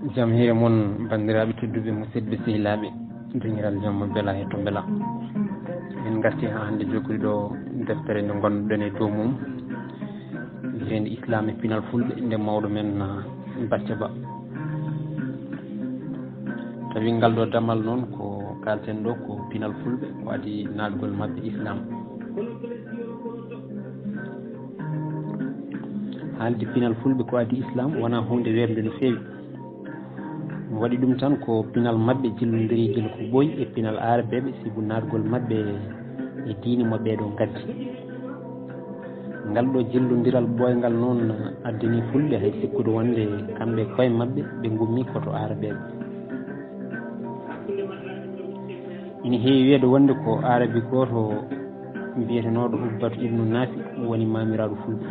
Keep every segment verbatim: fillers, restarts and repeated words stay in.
Jam hiire mon, banndiraaɓe tedduɓe, musidɓe sehilaaɓe, deŋiral jam mo bela e to bela. En ngarti haa hannde jokkude ɗo deftere nde ngonɗen e dow mum, wiyeteende Islaam e pinal Fulɓe, nde mawɗo men, ah, Bacca Ba. Tawi ngal ɗo damal noon ko kaalten ɗo ko pinal Fulɓe, ko adii naatgol maɓɓe Islaam. Haalde pinal Fulɓe ko adii Islaam wonaa huunde weeɓnde no feewi. Waɗi ɗum tan ko pinal maɓɓe jillondiri gila ko ɓooyi e pinal aarabeeɓe, sibu naatgol maɓɓe e diine mo ɓee ɗoo ngaddi. Ngal ɗoo jillondiral ɓooyngal noon addani Fulɓe hay sikkude wonde kamɓe koye maɓɓe ɓe ngummii ko to aarabeeɓe. Ina heewi wiyeede wonde ko Aarabi gooto biyetenooɗo Uqbatu ibnu Naafi woni maamiraaɗo Fulɓe.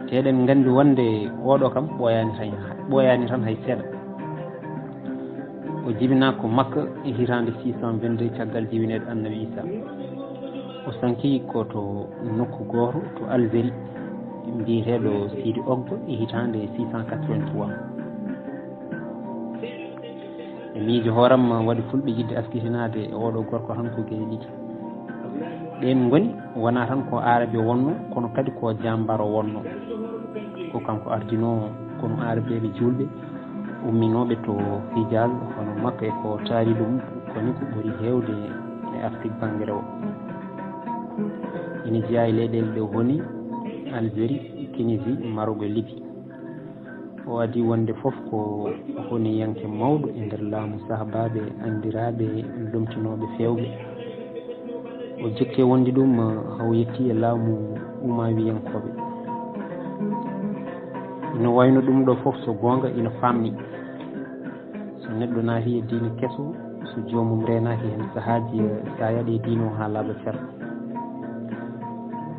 Te eɗen nganndi wonde ooɗo kam ɓooyaani tan, ɓooyaani tan hay seeɗa. O jibinaa ko Makka e hitaande six cent vingt-deux caggal jibineede Annabi Iisaa. O sanki ko to nokku gooto to Algérie, biyeteeɗo Sidi Ogba e hitaande six cent quatre-vingt-trois. E miijo hooram waɗi Fulɓe yiɗde askitinaade e ooɗo gorko tan ko geɗe ɗiɗi. Ɗeen ngoni, wonaa tan ko Aarabi o wonno, kono kadi ko jaambaar o wonno. Ko kanko ardinoo konu aarabeeɓe juulɓe, umminooɓe to Hijaz, hono Makka e ko taari ɗum, koni ko ɓuri heewde e Afrik bannge rewo. Ina jeyaa e leyɗeele ɗe woni Algérie, Tunisie, Maroc e Libye. O adii wonde fof ko honiyanke mawɗo e nder laamu sahabaaɓe anndiraaɓe lomtinooɓe feewɓe. O jokki wonde ɗum haa o yettii e laamu Umawiyankooɓe. Ina wayno ɗum ɗo fof so goonga ina faamni. So neɗɗo naati e diine keso, so joomum reenaaki heen sahaaji, so a yaɗe diine o haa laaɓa cer.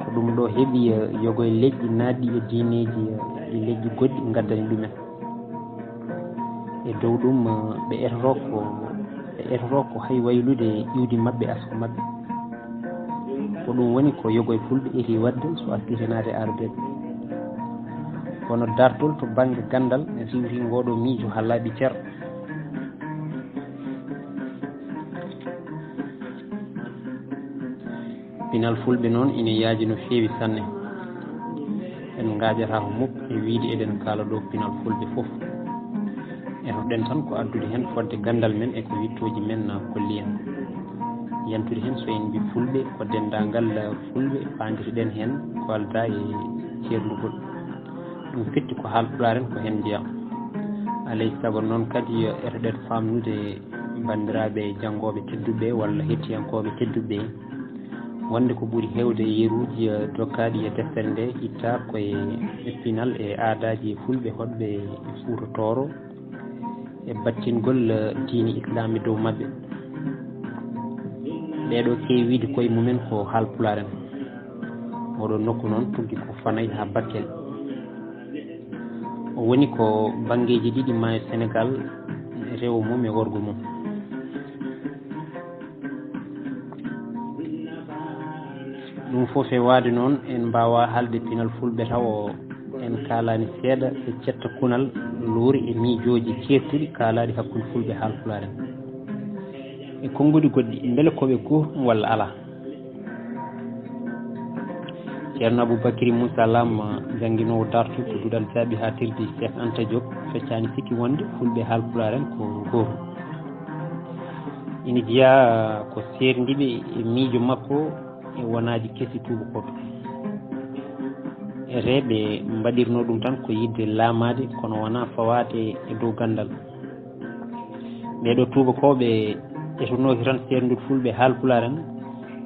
Ko ɗum ɗo heɓi yogo e leƴƴi naatɗi e diineeji e leƴƴi goɗɗi ngaddani ɗumen. E dow ɗum, ɓe etoto ko, ɓe etoto ko hay waylude iwdi maɓɓe, asku maɓɓe. Ko ɗum woni ko yogo e Fulɓe eti waɗde so askitinaade aarabeeɓe. Kono dartol to bannge ganndal riiwti ngoo ɗo miijo haa laaɓi cer. Pinal Fulɓe noon ina yaaji no feewi sanne. En ngaaƴataako muk e wiyde eɗen kaala ɗo pinal Fulɓe fof. Etoɗen tan ko addude heen fodde ganndal men e ko wiɗtooji men na kolli en. Yantude heen so en mbii Fulɓe ko denndaangal Fulɓe, faanditiɗen heen ko aldaa e ceerndugol. Ɗum firti ko haalpulaar en ko heen njeyaa. Alay sago noon kadi etoɗen faamnude banndiraaɓe janngooɓe tedduɓe walla hettiyankooɓe tedduɓe, wonde ko ɓuri heewde yeruuji dokkaaɗi e deftere nde itta ko e pinal e aadaaji Fulɓe hoɗɓe e Fuuta Tooro e battingol diine Islaam e dow maɓɓe. Ɓee ɗo keewi wiyde koye mumen ko haalpulaar en. Oɗo nokku noon tuggi ko Fanay haa Bakkel. O woni ko banngeeji ɗiɗi maayo Senegaal, rewo mum e worgo mum. Ɗum fof fewaade noon, en mbaawaa haalde pinal Fulɓe tawo en kaalaani seeɗa e cetta kunal loori e miijooji ceertuɗi kaalaaɗi hakkunde Fulɓe haalpulaar en. E konnguɗi goɗɗi, mbele ko ɓe gootum walla alaa? Ceerno Aboubacry Moussa Lam, jannginoowo dartu to duɗal jaaɓi haa tirdi Cheikh Anta Diop, feccaani sikki wonde Fulɓe haalpulaar en ko gootum. Ina jeyaa ko seerndiiɓe e miijo makko e wonaaji kesi tuubakooɓe. E reeɓe mbaɗirnoo ɗum tan ko yiɗde laamaade, kono wonaa fawaade e dow ganndal. Ɓee ɗo tuubakooɓe etunooki tan seerndude Fulɓe haalpulaar en,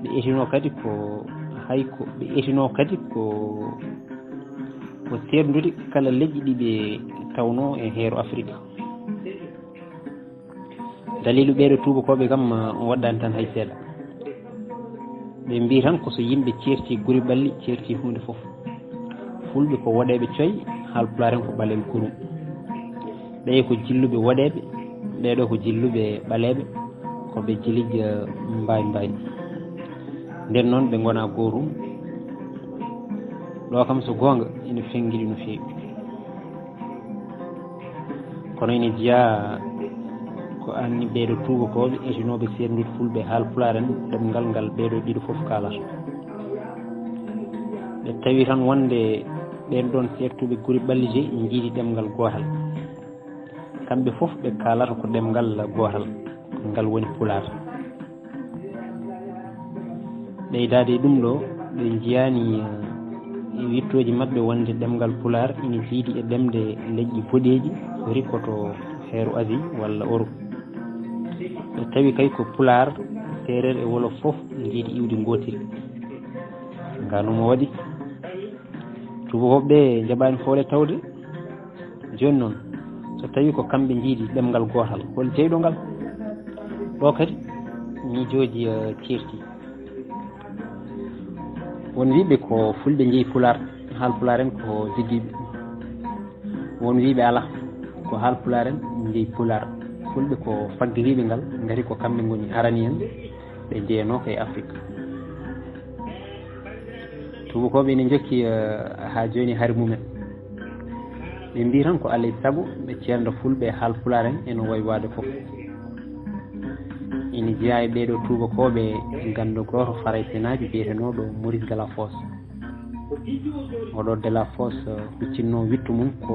ɓe etinoo kadi ko hay ko, ɓe etinoo kadi ko, ko seerndude kala leƴƴi ɗi ɓe tawnoo e heero Afrik. Daliilu ɓee ɗo tuubakooɓe kam, ah, waɗɗaani tan hay seeɗa. Ɓe mbii tan ko so yimɓe ceerti guri ɓalli, ceerti huunde fof. Fulɓe ko woɗeeɓe coy, haalpulaar en ko ɓaleeɓe kurum. Ɓee ko jilluɓe woɗeeɓe, ɓee ɗo ko jilluɓe ɓaleeɓe, ko ɓe jilij mbaay mbaay. Nden noon ɓe ngonaa gootum. Ɗo kam so goonga ina fenngiɗi no feewi. Kono ene jeyaa ko anni ɓeeɗo tuubakooɓe etinooɓe seerndude Fulɓe e Haalpulaar en, ɗemngal ngal ɓeeɗo ɗiɗo fof kaalata. Ɓe tawi tan wonde ɓeen ɗoon seertuɓe gure ɓalli joyi njiidi ɗemngal gootal. Kamɓe fof ɓe kaalata ko ɗemngal gootal, ngal woni Pulaar. Ɓeydaade e ɗum ɗoo, ɓe njiyaani, eh, e wiɗtooji maɓɓe wonde ɗemngal Pulaar ina jiidi e ɗemɗe leƴƴi boɗeeji, ko rikkoto heeru Asie walla Europe. Ɓe tawi kay ko Pulaar, Seereer e Wolof fof njiidi iwdi ngootiri. Nganuma waɗi. Tuubakooɓe ɓe njaɓaani fof le tawde. Jooni noon, so tawii ko kamɓe njiidi ɗemngal gootal, hol jeyɗo ngal? Ɗo kadi, miijooji, eh, ceerti. Won wiiɓe ko Fulɓe njeyi Pulaar, Haalpulaar en ko jiggiiɓe. Won wiiɓe alaa, ko Haalpulaar en njeyi Pulaar. Fulɓe ko faggitiiɓe ngal, ngati ko kamɓe ngoni arani en, ɓe njeyanoo ko e Afrik. Tuubakooɓe ene njokki, eh, haa jooni hari mumen. Ɓe mbii tan ko alaa e sago ɓe ceernda Fulɓe e Haalpulaar en ene waawi waɗde fof. Ene jeyaa e ɓeeɗo tuubakooɓe ganndo gooto Faraysenaajo biyetenooɗo Maurice Delafosse. Oɗo Delafosse, eh, huccinnoo wiɗto mum ko,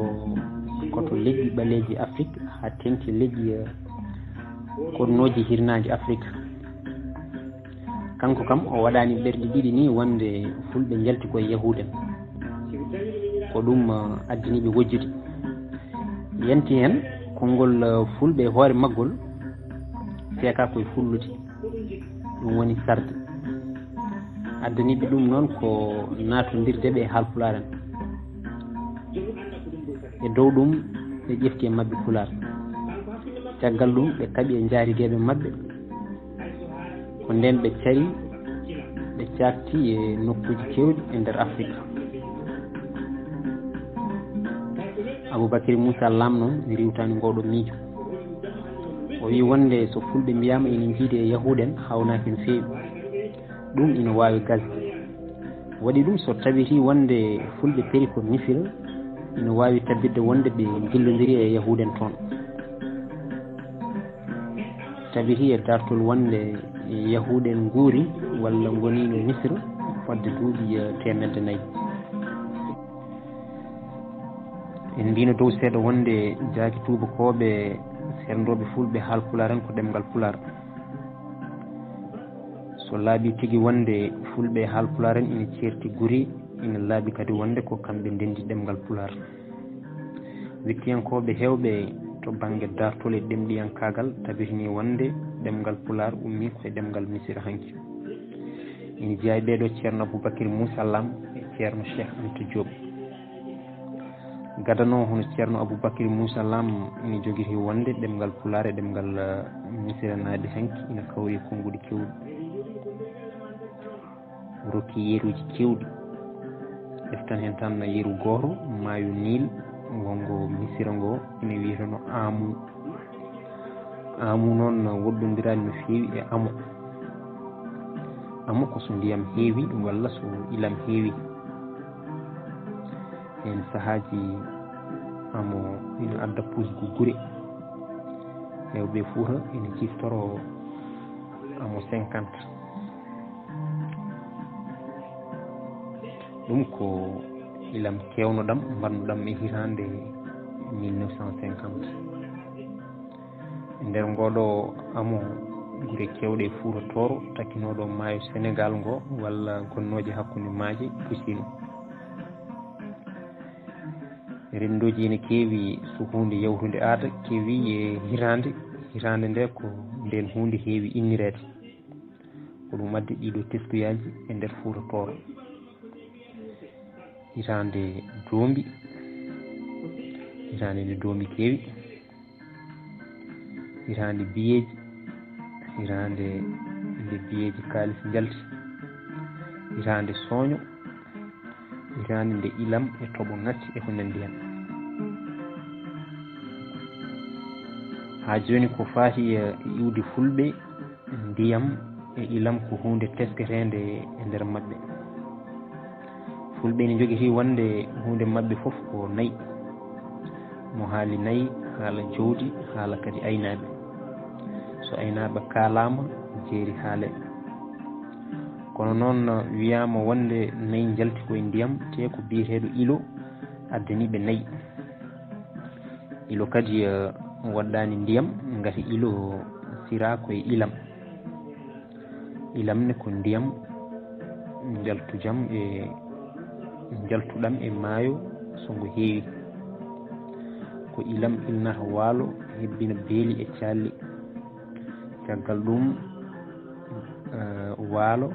ko to leƴƴi ɓaleeji Afrik, haa teŋti leƴƴi, eh, koɗnooji hirnaaji Afrik. Kanko kam, o waɗaani ɓerɗe ɗiɗi nii wonde Fulɓe njalti ko e Yahuud en. Ko ɗum, eh, addani ɓe wojjude. Yanti heen, konngol, eh, Fulɓe e hoore maggol seekaa ko e Fullude. Ɗum woni sarde. Addani ɓe ɗum noon ko naatondirde ɓe e Haalpulaar en. E dow ɗum, ɓe ƴefti e maɓɓe Pulaar. Caggal ɗum, ɓe kaɓi e njaatigeeɓe maɓɓe. Ko ndeen ɓe cari, ɓe caakti e nokkuuji keewɗi e nder Afrik. Aboubacry Moussa Lam noon riiwtaani ngooɗoo miijo. O wiyi wonde so Fulɓe mbiyaama ina njiidi e Yahuud en, haawnaaki no feewi. Ɗum ina waawi gasde. Waɗi ɗum so tabitii wonde Fulɓe peri ko Misira, ina waawi tabitde wonde ɓe njillondirii e Yahuud en toon. Tabitii e daartol wonde Yahuud en nguuri walla ngoniino Misira fodde duuɓi, eh, teemedde nayi. En mbiino dow seeɗa wonde jaaki tuubakooɓe seerndooɓe Fulɓe Haalpulaar en ko ɗemngal Pulaar. So laaɓii tigi wonde Fulɓe e Haalpulaar en ina ceerti guri, ina laaɓi kadi wonde ko kamɓe ndenndi ɗemngal Pulaar. Wiɗtiyankooɓe heewɓe to bannge daartol e ɗemɗiyankaagal tabitinii wonde ɗemngal Pulaar ummii ko e ɗemngal Misira hanki. Ina jeyaa e ɓeeɗo Ceerno Aboubacry Moussa Lam e Ceerno Cheikh Anta Diop. Gadano hono Ceerno Aboubacry Moussa Lam ina jogitii wonde ɗemngal Pulaar e ɗemngal, eh, Misira naaɓi hanki ina kawri e konnguɗi keewɗi. Rokki yeruuji keewɗi. Ƴeften heen tan yeru gooto, maayo Niil, wonngo Misira ngo ina wiyeteno Amu. Amu noon woɗɗondiraani no feewi e Amo. Amo ko so ndiyam heewi walla so ilam heewi. Heen sahaaji Amo ina adda pusgu gure. Heewɓe Fuuta ina ciftoro Amo cinquante. Ɗum ko ilam keewnoɗam, mbaɗnoɗam e hitaande mille neuf cent cinquante. E nder ngooɗo Amo, gure keewɗe e Fuuta Tooro, takkinooɗo maayo Senegaal ngo, walla gonnooje hakkunde maaje, pusiino. Renndooji ene keewi, so huunde yawtunde aada keewi e hitaande, hitaande nde ko ndeen huunde heewi innireede. Ko ɗum addi ɗiɗo teskuyaaji e nder Fuuta Tooro. Hitaande doombi, hitaande nde doombi keewi, hitaande biyeeji, hitaande nde biyeeji kaalis njalti, hitaande sooño, hitaande nde ilam e toɓo ŋakki e ko nanndi heen. Haa jooni ko faati e iwdi Fulɓe, ndiyam e ilam ko huunde tesketeende e nder maɓɓe. Fulɓe ene njogitii wonde huunde maɓɓe fof ko nayi. Mo haali nayi, haala jowdi, haala kadi aynaaɓe. So aynaaɓe kaalaama, jeeri haale. Kono noon, wiyaama wonde nayi njalti koye ndiyam, te ko biyeteeɗo ilo addani ɓe nayi. Ilo kadi, eh, waɗɗaani ndiyam, ngati ilo siraa koye ilam. Ilam ne ko ndiyam njaltujam e njaltuɗam e maayo so ngu heewi. Ko ilam ilnata waalo, hebbina beeli e calli. Caggal ɗum, eh, waalo,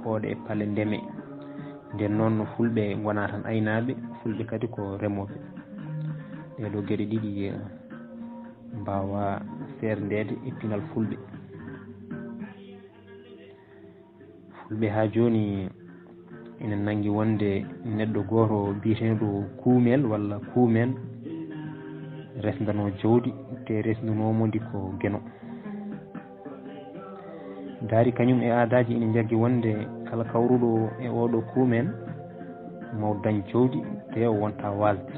pooɗe e pale ndeme. Nden noon, no fulɓe ngonaa tan aynaaɓe, fulɓe kadi ko remooɓe. Ɗee ɗoo geɗe ɗiɗi, eh, mbaawa seerndeede e pinal fulɓe. Fulɓe haa jooni ina nanngi wonde neɗɗo gooto biyeteeɗo Kuumel walla Kuumen resndanoo jawdi, te resndunoo mo ndi ko Geno. Daari kañum e aadaaji ina njaggi wonde kala kawruɗo e oo ɗoo Kuumen, mo dañ jawdi, te o wonta waasde.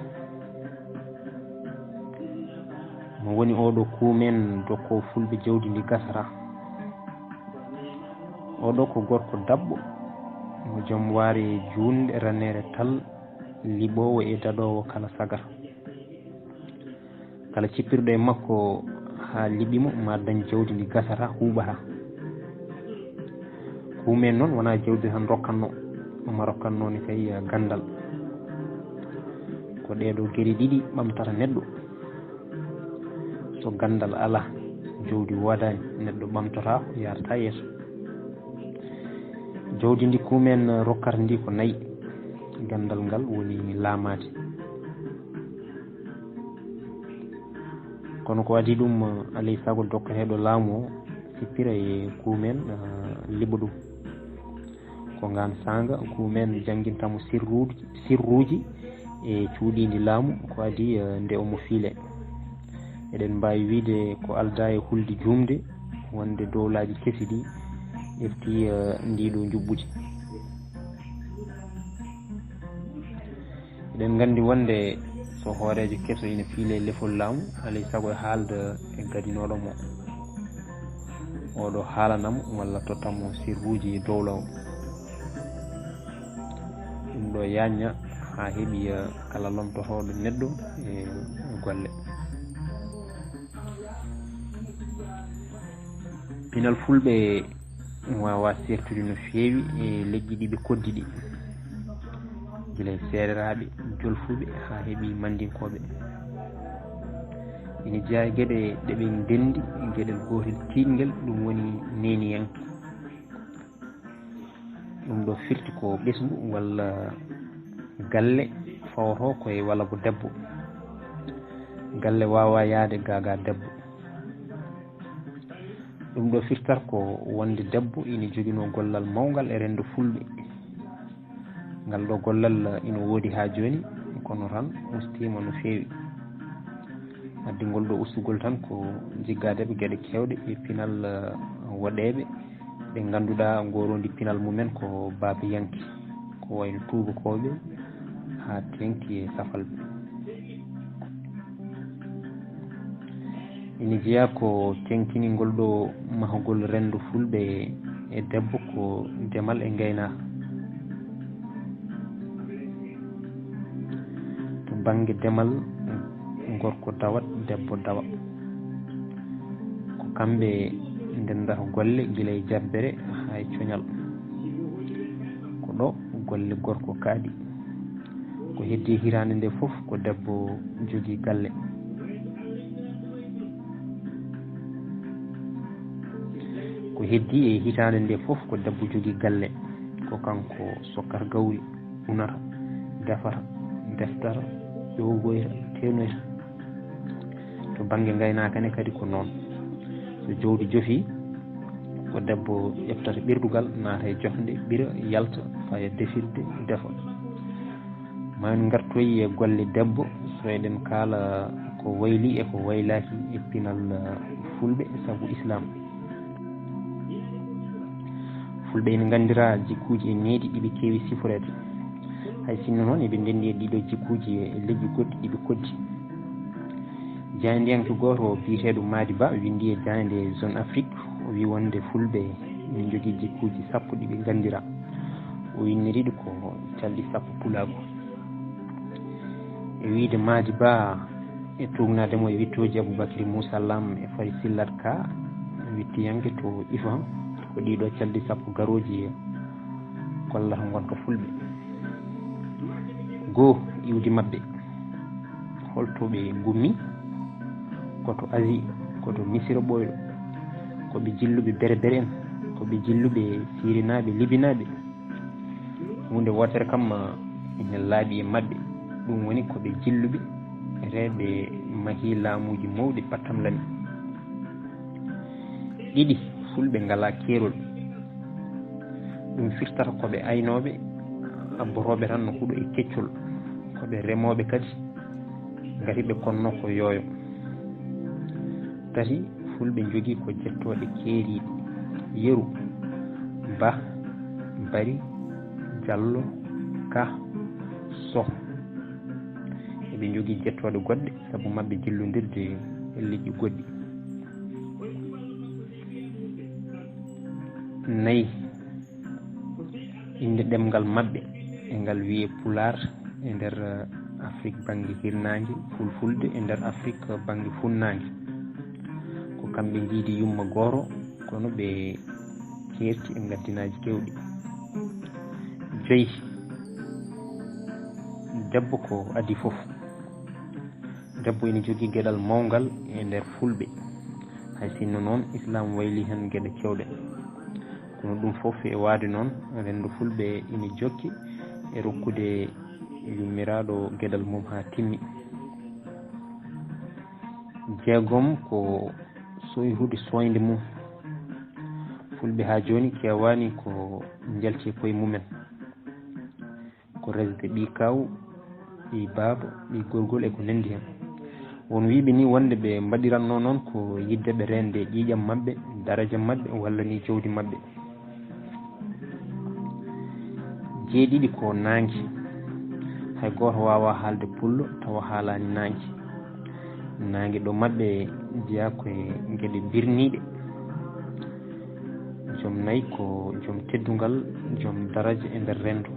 Mo woni oo ɗoo Kuumen dokkoowo fulɓe jawdi ndi gasata? Oo ɗoo ko gorko daɓɓo, mo jom waare juunɗe raneere tal, liɓoowo e daɗoowo kala sagata. Kala cippirɗo e makko haa liɓi mo, ma dañ jawdi ndi gasata, huuɓata. Kuumen noon wonaa jawdi tan rokkatnoo, omo rokkatnoo ne kay ganndal. Ko ɗee ɗoo geɗe ɗiɗi ɓamtata neɗɗo. So ganndal alaa, jawdi woodaani, neɗɗo ɓamtotaako, yaarata yeeso. Jawdi ndi Kuumen rokkata ndi ko nayi. Ganndal ngal woni laamaade. Kono ko adii ɗum, alaa e sago dokketeeɗo laamu o sippira e Kuumen, ah, liɓa ɗum. Ko ngaan saanga Kuumen jannginta mo sirruuji, sirruuji e cuuɗiindi laamu, ko adii, eh, nde omo fiile. Eɗen mbaawi wiyde ko aldaa e hulde juumde wonde dowlaaji kesi ɗi ƴefti, eh, ndii ɗoo njuɓɓudi. Eɗen nganndi wonde so hooreejo keso ina fiile lefol laamu, alaa e sago e haalda e gadinooɗo mo. Oo ɗoo haalana mo walla totta mo sirruuji dowla o. Ɗum ɗoo yaajna haa heɓi, eh, kala lomtotooɗo neɗɗo e golle. Pinal fulɓe waawaa seertude no feewi e leƴƴi ɗi ɓe koɗdi ɗi, gila e seereraaɓe, jolfuɓe haa heɓi manndinkooɓe. Ina jeyaa e geɗe ɗe ɓe ndenndi, geɗel gootel tiiɗngel, ɗum woni neeniyanke. Ɗum ɗoo firti ko ɓesngu walla galle fawotoo ko e walla ko debbo. Galle waawaa yahde gaa gaa debbo. Ɗum ɗoo firtata ko wonde debbo ina joginoo gollal mawngal e renndo fulɓe. Ngal ɗoo gollal ina woodi haa jooni, kono tan ustiima no feewi. Addi ngol ɗoo ustugol tan ko jiggaade ɓe geɗe keewɗe e pinal, eh, woɗeeɓe ɓe ngannduɗaa ngooroondi pinal mumen ko baabiyanke, ko wayno tuubakooɓe haa teeŋti e safalɓe. Ina jeyaa ko teeŋtiningol ɗoo mahgol renndo fulɓe e debbo ko demal e ngaynaaka. To bannge demal, gorko dawat, debbo dawa. Ko kamɓe ndenndata golle gila e jabbere haa e coñal. Ko ɗoo golle gorko kaaɗi. Ko heddii hitaande nde fof ko debbo jogii galle. Ko heddii e hitaande nde fof ko debbo jogii galle. Ko kanko sokkata gawri, unata, defata, deftata, ƴoogoyta, teenoyta. To bannge ngaynaaka ne kadi ko noon. So jawdi jofii, ko debbo ƴeftata ɓirdugal, naata e jofnde, ɓira, yalta, faya defirde, defa. Ma en ngartoyi e golle debbo, so eɗen kaala ko wayli e ko waylaaki e pinal, eh, fulɓe sabu Islaam. Fulɓe ina nganndira jikkuuji e needi ɗi ɓe keewi siforeede. Hay sinno noon eɓe ndenndi e ɗiɗo jikkuuji e leƴƴi goɗɗi ɗi ɓe koɗdi. Jaayndiyanke gooto biyeteeɗo Madi Ba winndi e jaaynde Jeune Afrique, o wii wonde Fulɓe ina njogii jikkuuji sappo ɗi ɓe nganndira. O inniri ɗi ko calɗi sappo pulaagu. E wiyde Madi Ba, e tuugnaade mo e wiɗtooji Aboubacry Moussa Lam e Fari Sillat Ka, wiɗtiyanke to ifan, ko ɗiɗo calɗi sappo garooji kollata ngonka Fulɓe. Goo, iwdi maɓɓe. Holto ɓe ngummi? Ko to Asie, ko to Misira ɓooyɗo. Ko ɓe jilluɓe Berbere en, ko ɓe jilluɓe Sirinaaɓe, Libinaaɓe. Huunde wootere kam ina laaɓi e maɓɓe. Ɗum woni ko ɓe jilluɓe, reɓe mahii laamuuji mawɗi pattamlami. Ɗiɗi, Fulɓe ngalaa keerol. Ɗum firtata ko ɓe aynooɓe, abbotooɓe tan no huɗo e keccol. Ko ɓe remooɓe kadi, ngati ɓe konnoo ko yooyo. Tati, Fulɓe njogii ko jettooɗe keeriiɗe, yeru, Ba, Bari, Jallo, Ka, Soh. Eɓe njogii jettooɗe goɗɗe sabu maɓɓe jillondirde e leƴƴi goɗɗi. Nayi, innde ɗemngal maɓɓe e ngal wiyee Pulaar e nder Afrik bannge hirnaange, Fulfulde e nder Afrik bannge funnaange. Ko kamɓe njiidi yumma gooto, kono ɓe ceerti e ngaddinaaji keewɗi. Joyi, debbo ko adii fof. Debbo ina jogii geɗal mawngal e nder Fulɓe, hay sinno noon Islaam waylii heen geɗe keewɗe. Kono ɗum fof e waawde noon, renndo Fulɓe ina jokki e rokkude yummiraaɗo geɗal mum haa timmi. Jeegom ko sooyrude sooynde mum. Fulɓe haa jooni keewaani ko njalti e koye mumen. Ko resde ɓii kaaw, ɓii baaba, ɓii gorgol e ko nanndi heen. Won wiyɓe nii wonde ɓe mbaɗiratnoo noon ko yiɗde ɓe reende ƴiiƴam maɓɓe, daraja maɓɓe walla nii jawdi maɓɓe. Jeeɗiɗi ko naange. Hay gooto waawaa haalde pullo tawa haalaani naange. Naange ɗo maɓɓe jeyaa ko e geɗe birniiɗe. Joom nayi ko joom teddungal, joom daraja e nder renndo.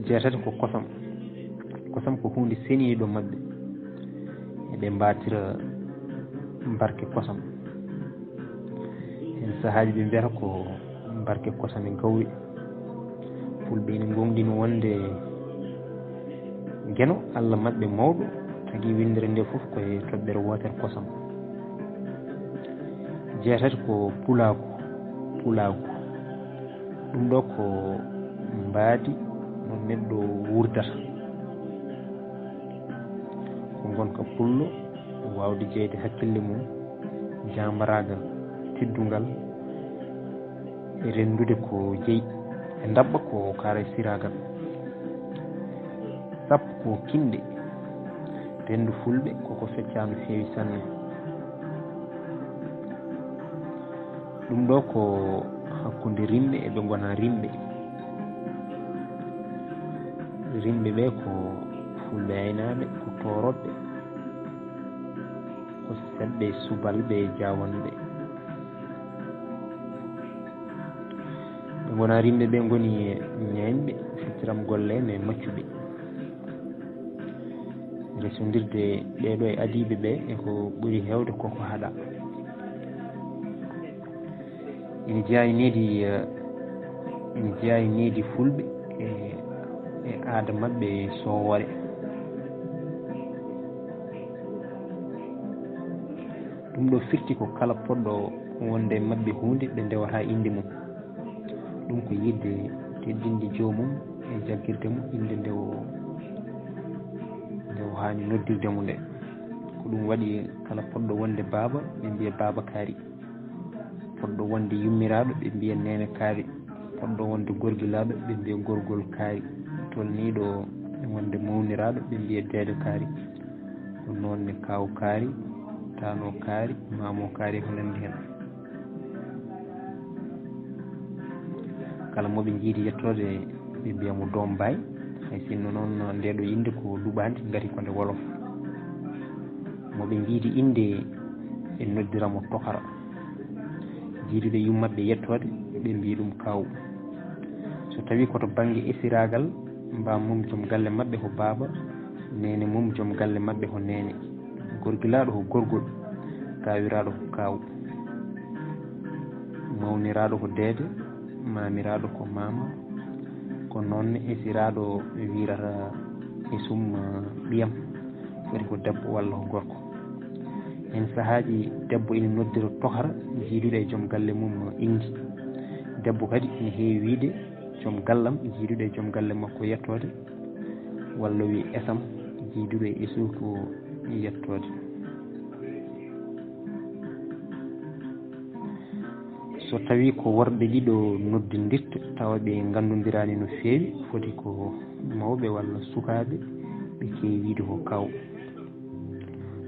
Jeetati ko kosam. Kosam ko huunde seniinde ɗo maɓɓe. Eɓe mbaatira barke kosam. Heen sahaaji ɓe mbiyata ko barke kosam e gawri. Fulɓe ina ngoongɗini wonde Geno, Alla maɓɓe mawɗo, tagi winndere nde fof ko e toɓɓere wootere kosam. Jeetati ko pulaagu, pulaagu. Ɗum ɗo ko mbaadi no neɗɗo wuurdata. Ko ngonka pullo, waawde jeyde hakkille mum, jaambaraagal, teddungal, e renndude ko jeyi, e ndaɓɓa ko kaaray siraagal. Sappo ko kinɗe, renndu Fulɓe koko feccaa no feewi sanne. Ɗum ɗo ko hakkunde rimɓe e ɓe ngonaa rimɓe. Rimɓe ɓe ko Fulɓe aynaaɓe, ko toorooɓe, ko seɓɓe subalɓe e jaawanɓe. Ɓe ngonaa rimɓe ɓe ngoni ñeeñɓe, fecciram golle en e maccuɓe. Resondirde ɓee ɗo e adiiɓe ɓe e ko ɓuri heewde koko haɗa. Ina jeyaa e needi, eh, ina jeyaa e needi Fulɓe e, e aada maɓɓe e soowoore. Ɗum ɗo firti ko kala poɗɗo wonde e maɓɓe huunde ɓe ndewata innde mum. Ɗum ko yiɗde teddinde joomum e jaggirde mum innde nde o, nde o haani noddirde mo nde. Ko ɗum waɗi kala poɗɗo wonde baaba, ɓe mbiya baaba kaari. Poɗɗo wonde yummiraaɗo, ɓe mbiya neene kaari. Poɗɗo wonde gorgilaaɗo, ɓe mbiya gorgol kaari. Tolniiɗo wonde mawniraaɗo, ɓe mbiya deeɗo kaari. Ɗum noon ne kaaw kaari, taanoo kaari, maamoo kaari, ko nanndi heen. Kala mo ɓe njiidi yettoode, ɓe mbiya mo doom baay. Hay sinno noon nde ɗo innde ko luɓaande, ngati ko nde wolof. Mo ɓe njiidi innde, ɓe noddira mo tokara. Jiiduɗo e yummaɓe yettoode, ɓe mbiyi ɗum kaaw. So tawii ko to bannge esiraagal, baaba mum joom galle maɓɓe ko baaba, neene mum joom galle maɓɓe ko neene. Gorgilaaɗo ko gorgol, kaawiraaɗo ko kaaw. Mawniraaɗo ko deede, maamiraaɗo ko maama. Ko noon ne esiraaɗo wiirata esum, ɓiyam, foti ko debbo walla ko gorko. Heen sahaaji, debbo ina noddira tokara jiiduɗo e joom galle mum inndi. Debbo kadi ina heewi wiyde joom gallam jiiduɗo e joom galle makko yettoode, walla wiya esam jiiduɗo e esuuko yettoode. So tawii ko worɓe ɗiɗo noddindirta, tawa ɓe nganndondiraani no feewi, foti ko mawɓe walla sukaaɓe, ɓe keewi wiyde ko kaaw.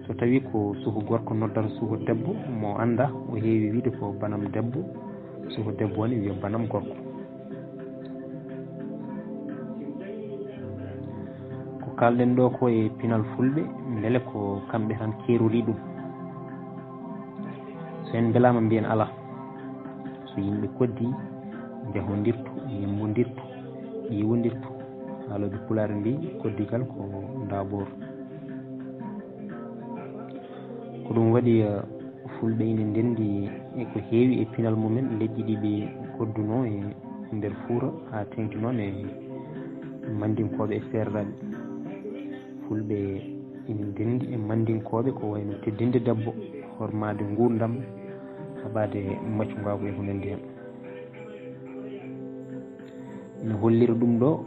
So tawii ko suka gorko noddata suka debbo, mo anndaa, o heewi wiyde ko banam debbo, suka debbo ne wiya banam gorko. Ko kaalɗen ɗo ko e pinal fulɓe, mbele ko kamɓe tan keerori ɗum? So en mbelaama, mbiyen alaa. So yimɓe koddii, njahondirtu, ñemmbondirtu, ƴiiwondirtu. Haalooɓe Pulaar mbiyi, koddigal ko ndaaboor. Ko ɗum waɗi, eh, fulɓe ina ndenndi e ko heewi e pinal mumen, leƴƴi ɗi ɓe koddunoo e nder Fuuta, haa teeŋti noon e Manndinkooɓe e Seereraaɓe. Fulɓe ina ndenndi e Manndinkooɓe ko wayno teddinde debbo, hormaade nguurndam, haɓaade maccungaagu e ko nanndi heen. Ina hollira ɗum ɗo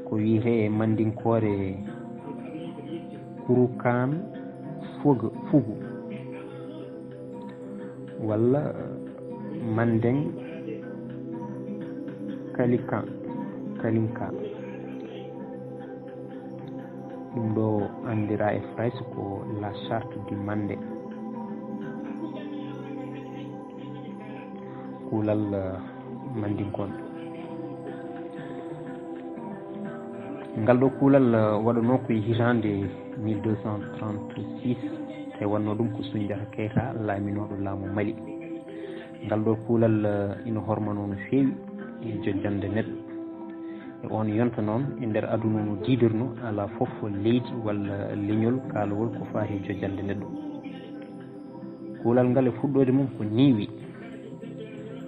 ko wiyetee e Manndinkoore kurukaan fugu, fugu, walla Manndeng kalikan, kalinka. Ɗum ɗo anndiraa e Farayse ko la charte du Mandé. Kuulal, eh, Manndinkooɓe. Ngal ɗo kuulal, eh, waɗanoo ko e hitaande mille deux cent trente-six, tawi wonnoo ɗum ko Soundiata Keita laaminooɗo laamu Mali. Ngal ɗo kuulal, eh, ina hormanoo no feewi e jojjannde neɗɗo. E oon yonta noon, e nder aduna no diidirnoo, alaa fof leydi walla leñol kaalawol ko faati e jojjannde neɗɗo. Kuulal ngal e fuɗɗoode mum ko nii wiyi: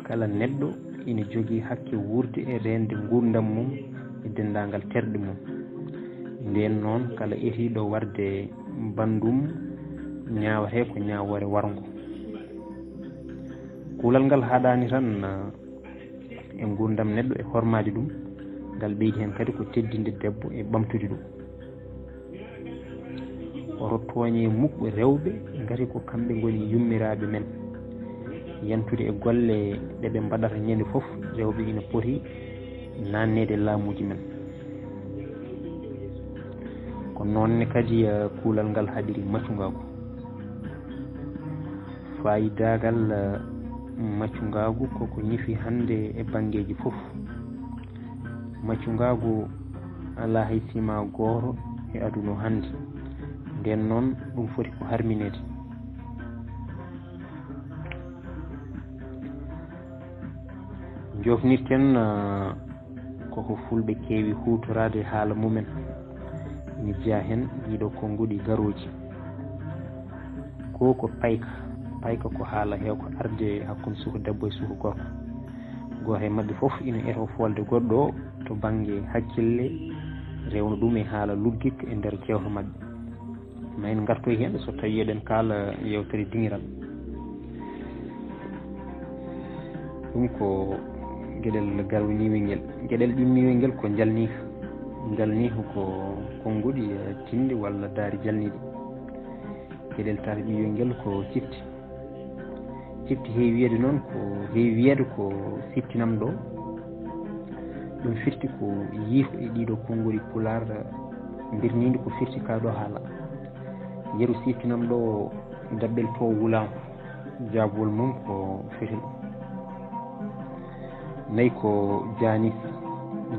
kala neɗɗo ina jogii hakke wuurde e reende nguurndam mum e denndaangal terɗe mum. Ndeen noon, kala etiiɗo warde banndum ñaawetee ko ñaawoore warngo. Kuulal ngal haɗaani tan, eh, e nguurndam neɗɗo e hormaade ɗum, ngal ɓeydi heen kadi ko teddinde debbo e ɓamtude ɗum. Oto tooñe muk rewɓe, ngati ko kamɓe ngoni yummiraaɓe men. Yantude e golle ɗe ɓe mbaɗata ñande fof, rewɓe ina poti naanneede laamuuji men. Ko noon ne kadi, eh, kuulal ngal haɗiri maccungaagu. Faayidaagal, eh, maccungaagu ko ko ñifi hannde e banngeeji fof. Maccungaagu alaa hay sima gooto e aduna o hannde. Ndeen noon, ɗum foti ko harmineede. Njofnirten, eh, koko fulɓe keewi huutoraade haala mumen. Ina jeyaa heen ɗiɗo konnguɗi garooji. Ko, ko payka. Payka ko haala heewka arde hakkunde suka debbo e suka gorko. Gooto e maɓɓe fof ina etoo foolde goɗɗo o to bannge hakkille, rewna ɗum e haala luggik e nder jewte maɓɓe. Ma en ngartoy heen so tawii eɗen kaala yeewtere diŋiral. Ɗum ko geɗel garwiniiwel ngel. Geɗel ɓimmiiwel ngel ko njalniika. Njalniika ko konnguɗi, eh, tinndi walla daari jalniiɗi. Geɗel tataɓiiwel ngel ko cifti. Cifti heewi wiyeede noon ko, heewi wiyeede ko siftinam ɗo. Ɗum firti ko yiiko e ɗiɗo konnguɗi Pulaar mbirniindi ko firti kaa ɗo haala. Yeru siftinam ɗo daɓɓel to wulaango. Jaabawol mum ko fetel. Nayi ko jaanis.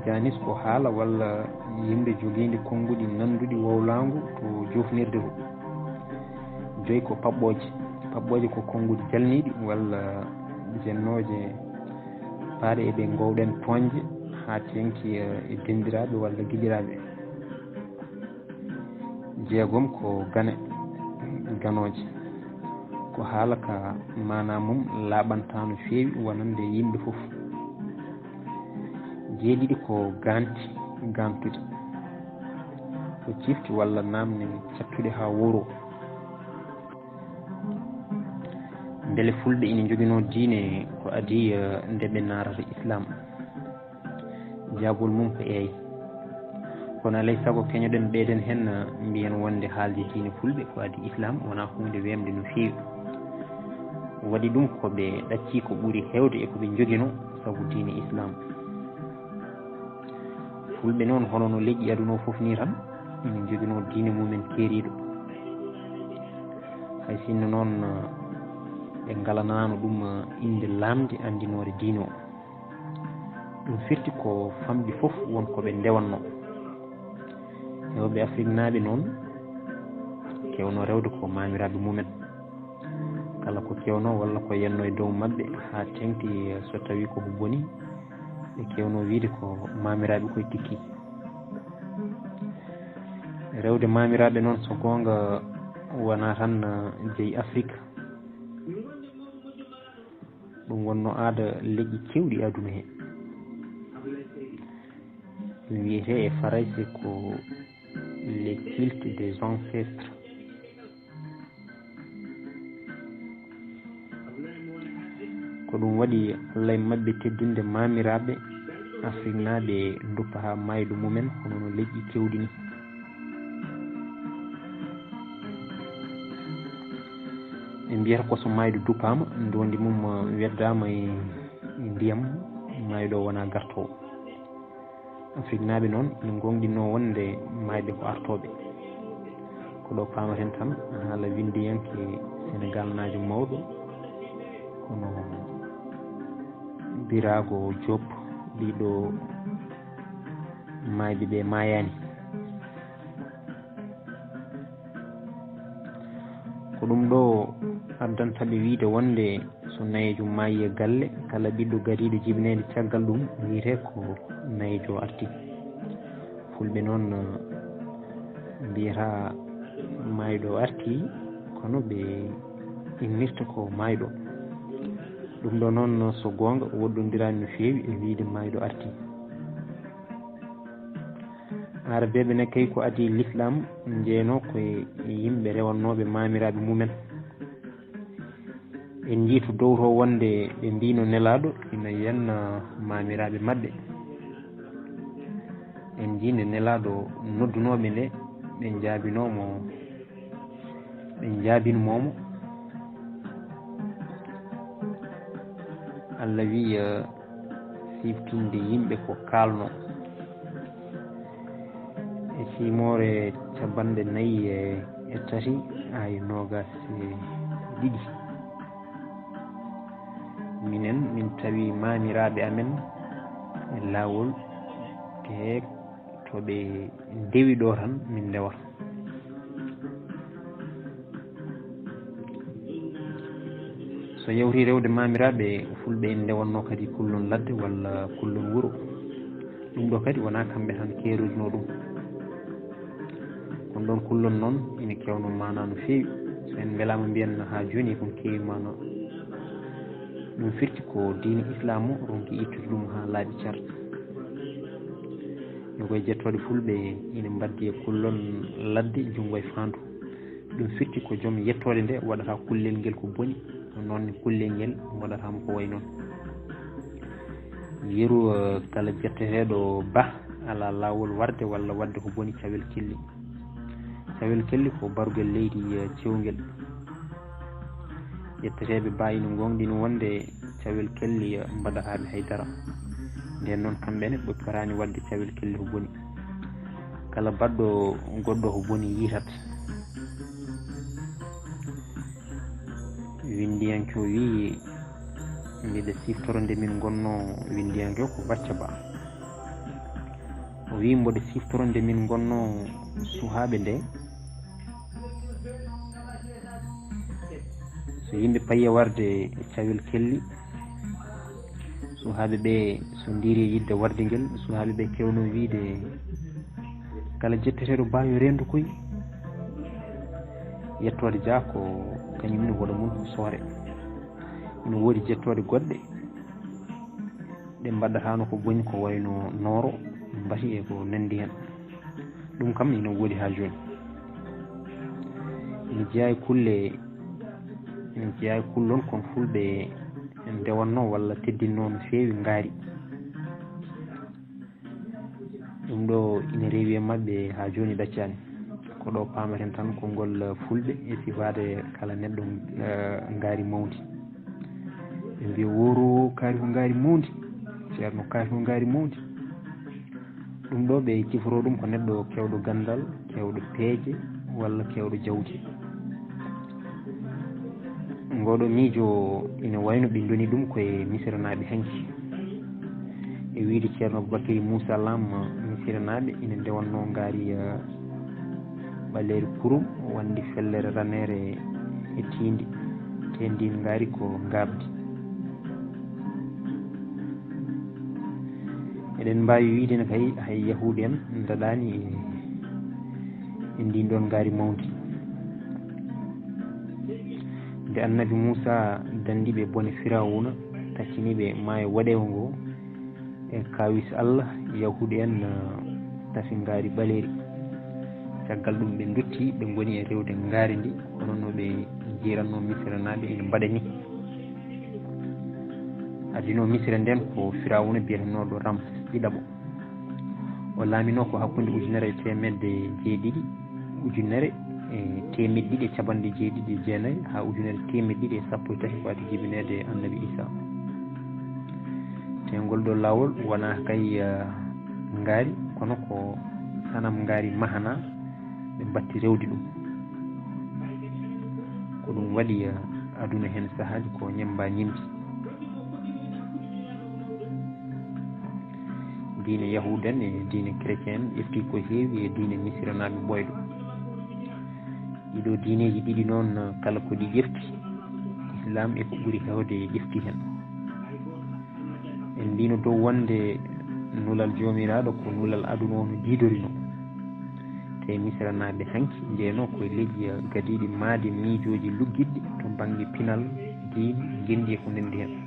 Janis ko haala walla yimɓe jogiindi konnguɗi nannduɗi wowlaangu to joofnirde to. Joyi ko paɓɓooje. Paɓɓooje ko konnguɗi jalniiɗi walla jennooje paaɗe e ɓe ngoowɗen tooñde haa teeŋti e denndiraaɓe walla giƴiraaɓe. Jeegom ko gane, ganooje. Ko haala ka maanaa mum laaɓantaa no feewi wonande yimɓe fof. Jeeɗiɗi ko gaanti, gaantude. Ko cifti walla naamne cattuɗe haa wowro. Mbele fulɓe ina njoginoo diine ko adii, eh, nde ɓe naarata Islaam? Jaabol mum ko eey. Kono alay sago keñoɗen ɓeyden heen, eh, mbiyen wonde haalde diine fulɓe ko adii Islaam wonaa huunde weemde no feewi. Waɗi ɗum ko ɓe ɗaccii ko ɓuri heewde e ko ɓe njoginoo sabu diine Islaam. Fulɓe noon, hono no leƴƴi aduna o fof nii tan, ina njoginoo diine mumen keeriiɗo. Hay sinno noon, eh, ɓe ngalanaano ɗum, eh, innde laamnde anndinoore diine o. Ɗum firti ko famɗi fof won ko ɓe ndewannoo. Heewɓe Afriknaaɓe noon keewnoo rewde ko maamiraaɓe mumen. Kala ko keewnoo walla ko yennoo e dow maɓɓe haa teeŋti, eh, so tawii ko ko boni, ɓe keewnoo wiyde ko maamiraaɓe koye tikki. Rewde maamiraaɓe noon, so goonga, wonaa tan, eh, jeyi Afrik. Ɗum wonnoo aada leƴƴi keewɗi aduna he. Ɗum wiyetee e Farayse ko le culte des ancêtres. Ko ɗum waɗi Alla e maɓɓe teddinde maamiraaɓe Afriknaaɓe duppa haa maayɗo mumen, hono no leƴƴi keewɗi ni. Ɓe mbiyata ko so maayɗo duppaama, ndoondi mum weddaama e, e ndiyam, maayɗo o wonaa gartoowo. Afriknaaɓe noon ina ngoongɗinnoo wonde maayɓe ko artooɓe. Ko ɗo paamaten tan haala winndiyanke Senegaalnaajo mawɗo, hono Biraago Joop, ɓiyɗo maayɓe ɓe maayaani. Ko ɗum ɗo addanta ɓe wiyde wonde so nayeejo maayii e galle, kala ɓiɗɗo gariiɗo jibineede caggal ɗum wiyetee ko nayeejo artii. Fulɓe noon, eh, mbiyata maayɗo artii, kono ɓe innirta ko maayɗo. Ɗum ɗo noon, so goonga, woɗɗondiraani no feewi e wiyde maayɗo artii. Aarabeeɓe ne kay ko adii lislaam njeynoo ko e yimɓe rewannooɓe maamiraaɓe mumen. En njii to dowro wonde ɓe mbiino Nelaaɗo ina yenna maamiraaɓe maɓɓe. En njii nde Nelaaɗo noddunooɓe nde, ɓe njaabinoo mo, ɓe njaabinmoo mo. Alla wiya, siftinde yimɓe ko kaalnoo. E siimoore capanɗe nayi e, e tati, aaya noogaas e ɗiɗi. Minen, min tawi maamiraaɓe amen e laawol, te to ɓe ndewi ɗo tan, min ndewata. So yawti rewde maamiraaɓe, fulɓe ina ndewannoo kadi kullon ladde walla kullon wuro. Ɗum ɗo kadi wonaa kamɓe tan keerodinoo ɗum. Kono ɗoon kullon noon ina keewnoo maanaa no feewi. So en mbelaama mbiyen haa jooni, ko keewi maanaa. Ɗum firti ko diine Islaam o ronki ittude ɗum haa laaɓi car. Yo koye jettooɗe fulɓe ina mbaɗdi e kullon ladde junngo e faandu. Ɗum firti ko joom yettoode nde waɗata kullel ngel ko boni, noon ne kullel ngel waɗata mo ko wayi noon. Yeru, eh, kala jetteteeɗo ba alaa laawol warde walla waɗde ko boni cawel kelli. Cawel kelli ko barugel leydi, eh, cewngel. Ƴetteteeɓe ba ina ngoongɗini wonde cawel kelli mbaɗataɓe hay dara. Nden noon, kamɓe ne ɓe potaani waɗde cawel kelli ko boni. Kala baɗɗo goɗɗo ko boni yiitat. Winndiyanke o wiyi, mbiɗa siftoro nde min ngonnoo winndiyanke o ko Bacca Ba. O wi mboɗo siftoronde min ngonno suhaaɓe nde, so yimɓe payi e warde e cawel kelli, suhaaɓe ɓe so ndiiri e yidde warde ngel, suhaaɓe ɓe kewno wiide kala jetteteeɗo baayo reendu koy, yettoode jaa ko kañum ne woɗo mum soore. Ina woodi jettooɗe goɗɗe ɗe mbaɗataano ko boni, ko wayno nooro, mbati e ko nanndi heen. Ɗum kam ina woodi haa jooni. Ina jeyaa e kulle, ina jeyaa e kullon kon fulɓe ndewatno walla teddinno no feewi ngaari. Ɗum ɗo ina rewi e maɓɓe haa jooni ɗaccaani. Ko ɗo paamaten tan konngol fulɓe e sifaade kala neɗɗo, eh, ngaari mawndi. Ɓe mbiya woro kaari ko ngaari mawndi, ceerno kaari ko ngaari mawndi. Ɗum ɗo ɓe ciforo ɗum ko neɗɗo kewɗo ganndal, kewɗo peeje walla kewɗo jawdi. Ngoɗo miijo ina wayno ɓe ndoni ɗum koye Misirnaaɓe hanki. E wiyde Ceerno Aboubacry Moussa Lam, Misirnaaɓe ina ndewatno ngaari, eh, ɓaleeri kurum, wonde fellere raneere e tiindi, te ndiin ngaari ko ngaabdi. Eɗen mbaawi wiyde ne kay hay Yahuud en ndaɗaani e, e ndiin ɗoon ngaari mawndi. Nde Annabi Muusaa danndi ɓe bone Firawuna, taccini ɓe maayo woɗeewo ngo, e kaawis Allah, Yahuud en, eh, tafi ngaari ɓaleeri. Caggal ɗum ɓe ndotti, ɓe ngoni e rewde ngaari ndi, hono no ɓe njiiranno Misirnaaɓe ina mbaɗa ni. Adino Misira nden ko Firawuna biyetenooɗo Ramses ɗiɗaɓo. O laaminoo ko hakkunde ujunere e teemedde jeeɗiɗi, ujunere e teemedde ɗiɗi e capanɗe jeeɗiɗi e jeenayi haa ujunere teemedde ɗiɗi e sappo e tati ko adii jibineede Annabi Iisaa. Te ngol ɗoo laawol wonaa kay, eh, ngaari, kono ko sanam ngaari mahanaa, ɓe mbatti rewde ɗum. Ko ɗum waɗi, eh, aduna heen sahaaji ko ñemmba ñemmbi. Diine Yahuud en e diine chrétien en ƴefti ko heewi e diine Misirnaaɓe ɓooyɗo. Ɗiɗo diineeji ɗiɗi noon, kala ko ɗi ƴefti, Islaam e ko ɓuri heewde ƴefti heen. En mbino dow wonde nulal Joomiraaɗo ko nulal aduna o no diidorinoo. Te Misirnaaɓe hanki njeyanoo ko e leƴƴi gadiiɗi maayde miijooji luggiɗi to bannge pinal, diine, ngenndi e ko nanndi heen.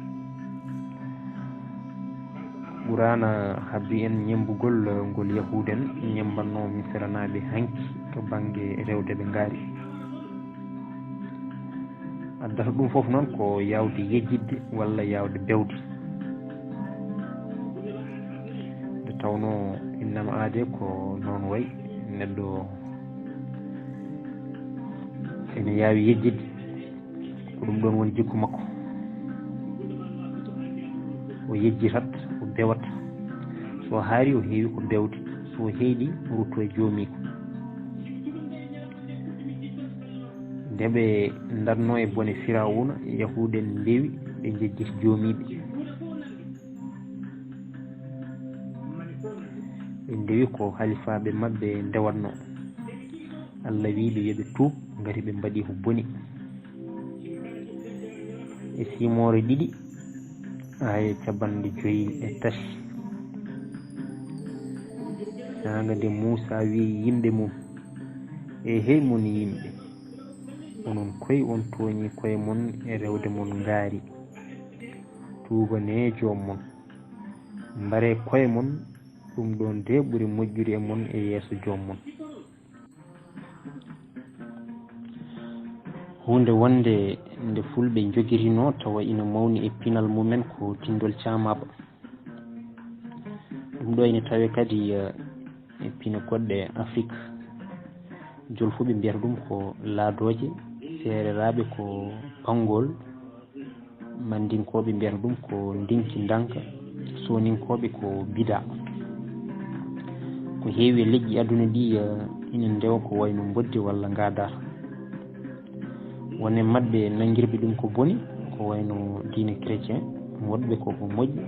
Quraana habri en ñemmbugol ngol Yahuud en ñemmbannoo Misirnaaɓe hanki to bannge rewde ɓe ngaari. Addata ɗum fof noon ko yaawde yejjitde walla yaawde bewde. Nde tawnoo innama aadee ko noon wayi, neɗɗo ene yaawi yejjitde. Ko ɗum ɗoon woni jikku makko. O yejjitat, o bewat. So haari, o heewi ko bewde. So heyɗi, o rutto e joomiiko. Nde ɓe ndarnoo e bone Firawuna, Yahuud en ndewi, ɓe njejjiti joomiiɓe. Ɓe ndewi ko halifaaɓe maɓɓe ndewatnoo. Allah wiyi ɓe yo ɓe tuub, ngati ɓe mbaɗi ko boni. E simoore ɗiɗi, aaya capanɗe joyi e tati. Saanga nde Muusaa wiyi yimɓe mum, "Eehey mon yimɓe, onon koy on tooñii koye mon e rewde mon ngaari. Tuubanee joom mon. Mbaree koye mon, ɗum ɗoon de ɓuri moƴƴude e mon e yeeso joom mon." Huunde wonde nde fulɓe njogirinoo tawa ina mawni e pinal mumen ko tinndol caamaaba. Ɗum ɗo ina tawee kadi, eh, e pine goɗɗe Afrik. Jolfuɓe mbiyata ɗum ko laadooje, Seereraaɓe ko panngool, Mandinkooɓe mbiyata ɗum ko ndinki ndanka, Sooninkooɓe ko bidaa. Ko heewi e leƴƴi aduna ɗi, eh, ina ndewa ko wayno mboddi walla ngaadaata. Won e maɓɓe nanngirɓe ɗum ko boni, ko wayno diine chrétien, woɗɓe ko ko moƴƴi,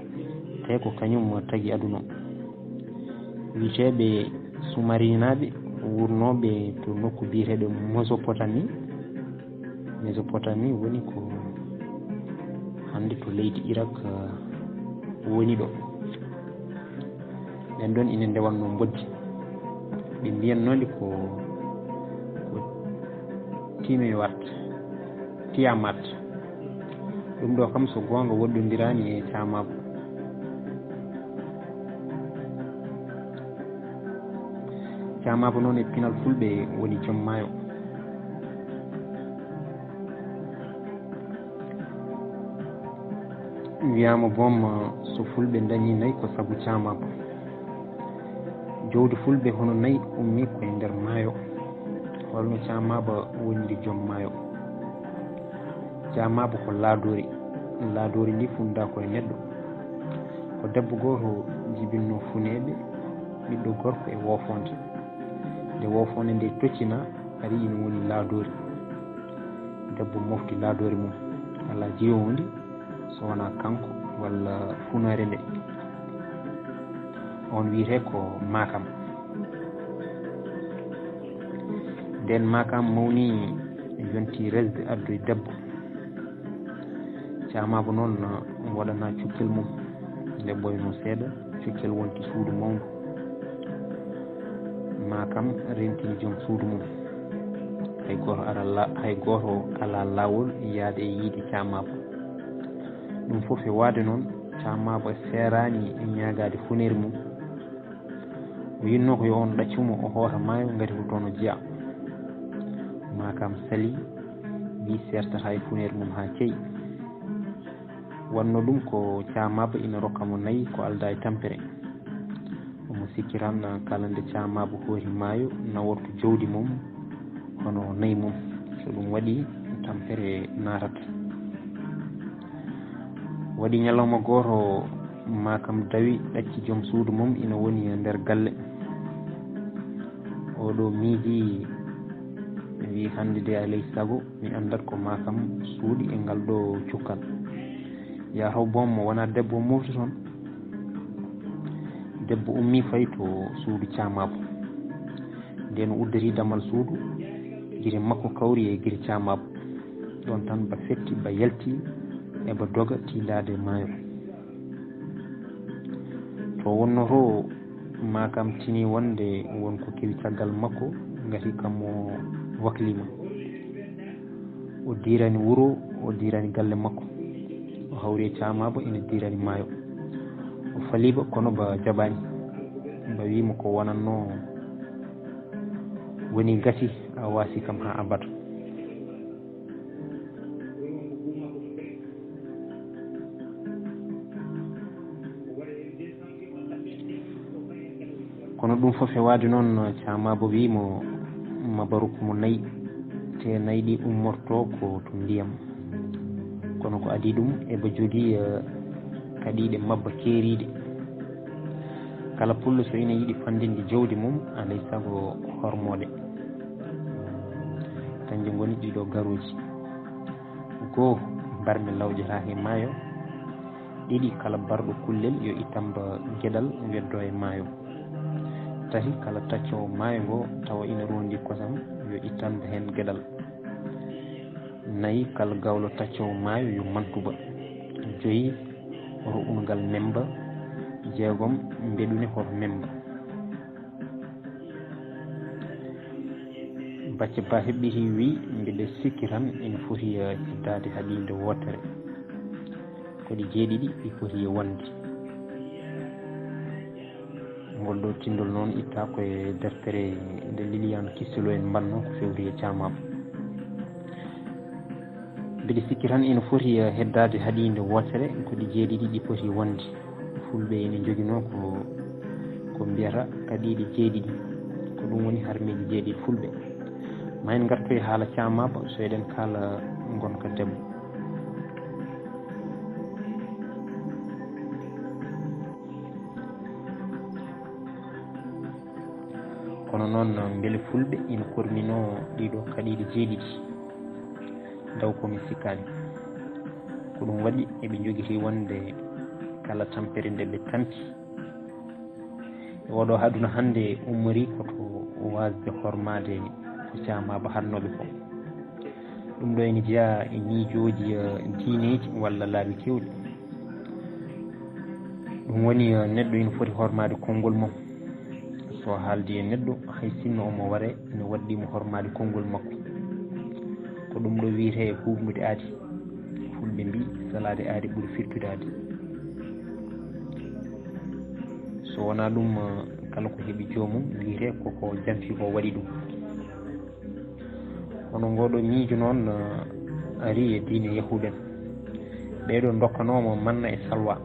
te ko kañum tagi aduna o. Wiyeteeɓe Sumarinaaɓe wurnooɓe to nokku biyeteeɗo Mesopotamie. Mesopotamie woni ko hannde to leydi Irak, eh, woni ɗo. Ɓen ɗon ina ndewatnoo mboddi. Ɓe mbiyatnoo ndi ko, ko Timewat, Tiamat. Ɗum ɗo kam so goonga woɗɗondiraani e Caamaabu. Caamaabu noon e pinal fulɓe woni joom maayo. Wiyaama boom, so fulɓe ndañii nayi ko sabu Caamaabu. Jowdi fulɓe hono nayi ummii ko e nder maayo. Holno Caamaaba woniri joom maayo? Caamaaba ko laadoori. Laadoori ndi funndaa ko e neɗɗo. Ko debbo gooto jibinnoo funeeɓe, ɓiɗɗo gorko e woofoonde. Nde woofoonde nde toccina, ari ina woni laadoori. Debbo mofti laadoori mum. Alaa jiyoowo ndi, so wonaa kanko walla funeere nde. On wiyetee ko Makam. Nden Makam mawni, yonti resde addoyi debbo. Caamaabu noon waɗanaa cukkel mum. Nde ɓooynoo seeɗa, cukkel wonti suudu mawndu. Makam rentini joom suudu mum. Hay gooto ara la-, hay gooto alaa laawol yahde e yiide Caamaabu. Ɗum fof e waade noon, Caamaabu seeraani e ñaagaade funeere mum. O yinnoo ko yo on ɗaccu mo, o hoota maayo, ngati ko toon o jeyaa. Makam salii, wii seertata e funeere mum haa ceyi. Wonnoo ɗum ko Caamaabu ina rokka mo nayi ko aldaa e tampere. Omo sikki tan kala nde Caamaabu hooti maayo, nawortu jowdi mum hono nayi mum. So ɗum waɗii, tampere naatata. Waɗi ñalawma gooto, Makam dawi, ɗacci joom suudu mum ina woni e nder galle. Oɗo miijii, wii, "Hannde de, alay sago mi anndat ko Makam suuɗi e ngal ɗo cukkal." Yaa taw boom mo wonaa debbo mofti toon. Debbo ummii fayi to suudu Caamaabu. Nden o udditi damal suudu, gite makko kawri e gite Caamaabu. Ɗoon tan ba fetti, ba yalti, e ba doga tiindaade maayo. To wonnoo to, Makam tinii wonde won ko kewi caggal makko, ngati kam o wakliima. O diirani wuro, o diirani galle makko. O hawri e Caamaabu ina diirani maayo. O falii ba, kono ba jaɓaani. Ba wii mo ko wonatnoo woni gasi, a waasi kam haa abada. Kono ɗum fof e waade noon, Caamaabu wii mo, "Mabaruk mo nayi, te nayi ɗi ummortoo ko to ndiyam." Kono ko adii ɗum, eba jogii, eh, kaɗiiɗe mabba keeriiɗe. Kala pullo so ina yiɗi fanndinde jowdi mum, alay sago hormoɗe. Kanjum ngoni ɗiɗo garuuji. Goo, mbarmi lawƴata he maayo. Ɗiɗi, kala barɗo kullel yo ittanba geɗal weddoo e maayo. Tati, kala taccoowo maayo ngo tawa ina rondi kosam yo ittanba heen geɗal. Nayi, kala gawlo taccoowo maayo yo mantuba. Joyi, hoto ungal memba. Jeegom, mbeɗune hoto memba. Bacce Ba heɓɓitii wii, "Mbiɗa sikki tan ina foti, eh, heddaade haɗiinde wootere." Ko ɗi jeeɗiɗi ɗi poti wonde. Ngol ɗo tinndol noon ittaa ko e deftere nde Lilian Kistiloo en mbannoo ko fewti e Caamaabu. Mbiɗa sikki tan ina foti, eh, heddaade haɗiinde wootere, ko ɗi jeeɗiɗi ɗi poti wonde. Fulɓe ina njoginoo ko, ko mbiyata kaɗiiɗe jeeɗiɗi. Ko ɗum woni harmeeji jeeɗiɗi fulɓe. Ma en ngartoy haala Caamaabu, so eɗen kaala ngonka debbo. Kono noon, mbele fulɓe ina korminoo ɗiɗo kaɗiiɗe jeeɗiɗi? Taw ko mi sikkaani. Ko ɗum waɗi eɓe njogitii wonde kala tampere nde ɓe tampi, Oɗo aduna hannde ummori ko to waasde hormaade ko caamaaba hannooɓe ko. Ɗum ɗo ene jeyaa e miijooji, eh, diineeji walla laabi keewɗi. Ɗum woni, eh, neɗɗo ina foti hormaade konngol mum. So haaldi e neɗɗo, hay sinno omo ware, ina waɗɗii mo hormaade konngol makko. Ko ɗum ɗo wiyetee e huuɓnude aadi. Fulɓe mbii, salaade aadi ɓuri firtude aadi. So wonaa ɗum, eh, kala ko heɓi joomum, wiyetee ko ko janfi ko waɗi ɗum. Kono ngooɗo miijo noon, eh, ari e diine Yahuud en. Ɓeeɗo ndokkanooma manna e salwa.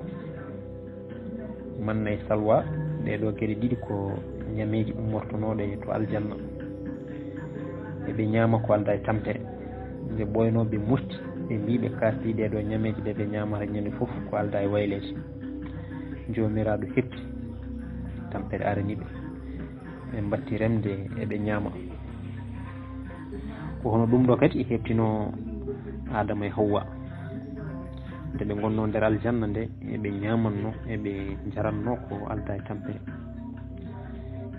Manna e salwa, ɗee ɗoo geɗe ɗiɗi ko ñameeji ummortonooɗe to aljanna. Eɓe ñaama ko aldaa e tampere. Nde ɓooynoo ɓe murti, ɓe mbii ɓe kaasdi ɗee ɗoo ñameeji ɗe ɓe ñaamata ñande fof ko aldaa e wayleeje. Joomiraaɗo heɓti, tampere arani ɓe. Ɓe mbatti remde eɓe ñaama. Ko hono ɗum ɗo kadi heɓtino Aadama e Hawwa. Nde ɓe ngonnoo nder aljanna nde, eɓe ñaamanno, eɓe njaranno ko aldaa e tampere.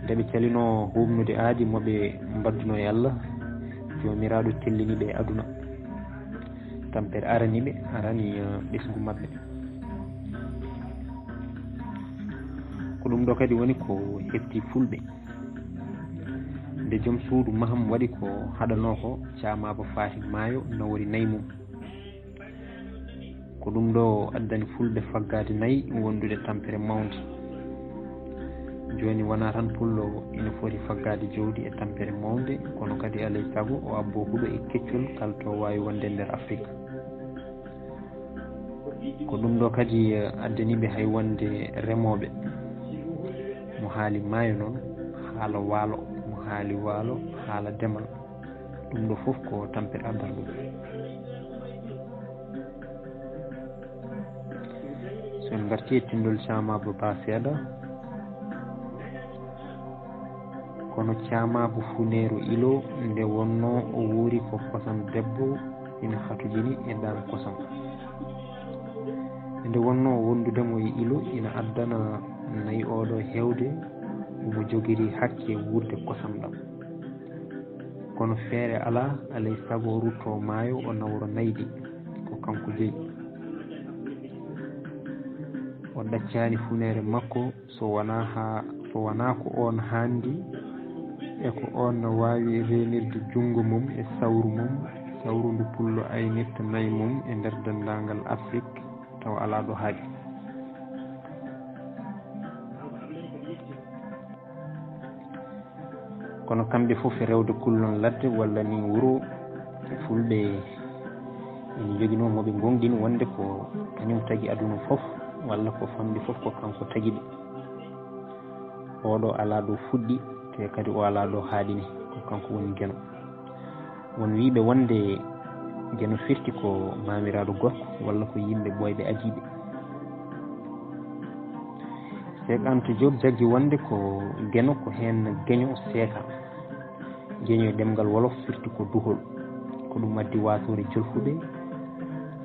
Nde ɓe calinoo huuɓnude aadi mo ɓe mbadduno e Allah, Joomiraaɗo tellini ɓe e aduna. Tampere arani ɓe, arani, eh, ɓesngu maɓɓe. Ko ɗum ɗo kadi woni ko hefti fulɓe. Nde joom suudu maham waɗi ko haɗanoo ko, caamaaba faati maayo nawori nayi mum. Ko ɗum ɗo addani fulɓe faggaade nayi wondude tampere mawnde. Jooni wonaa tan pullo ina foti faggaade jawdi e tampere mawnde, kono kadi alay sago o abbo huɗo e keccol kala to waawi wonde nder Afrik. Ko ɗum ɗo kadi, eh, addani ɓe hay wonde remooɓe. Mo haali maayo noon, haala waalo, mo haali waalo, haala demal. Ɗum ɗo fof ko tampere addata ɗum. So en ngartii e tinndol caamaaba ba seeɗa, kono caamaaba funeero ilo nde wonnoo o wuuri ko kosam debbo ina hatujini e daan kosam. Nde wonnoo wondude mo e ilo ina addana nayi oɗo heewde, omo jogiri hakke wuurde kosam ɗam. Kono feere alaa, alay sago o ruttoo maayo, o nawra nayi ɗi, ko kanko jeyi. O ɗaccaani funeere makko so wonaa haa, so wonaa ko oon haandi e ko oon no waawi reenirde junngo mum e sawru mum, sawru ndu pullo aynirta nayi mum e nder denndaangal Afrik, tawa alaa ɗo haaɗi. Kono kamɓe fof e rewde kullon ladde walla ni wuro, fulɓe ene njoginoo mo ɓe ngoongɗini wonde ko kañum tagi aduna fof, walla ko famɗi fof ko kanko tagi ɗi. Oɗo alaa ɗo fuɗɗi, te kadi o alaa ɗo haaɗini, ko kanko woni Geno. Won wiyɓe wonde Geno firti ko maamiraaɗo gorko walla ko yimɓe ɓooyɓe adiiɓe. Seek Anta Diop jaggi wonde ko Geno ko heen geño seeka. Geño e ɗemngal wolof firti ko duhol. Ko ɗum addi waasore jolfuɓe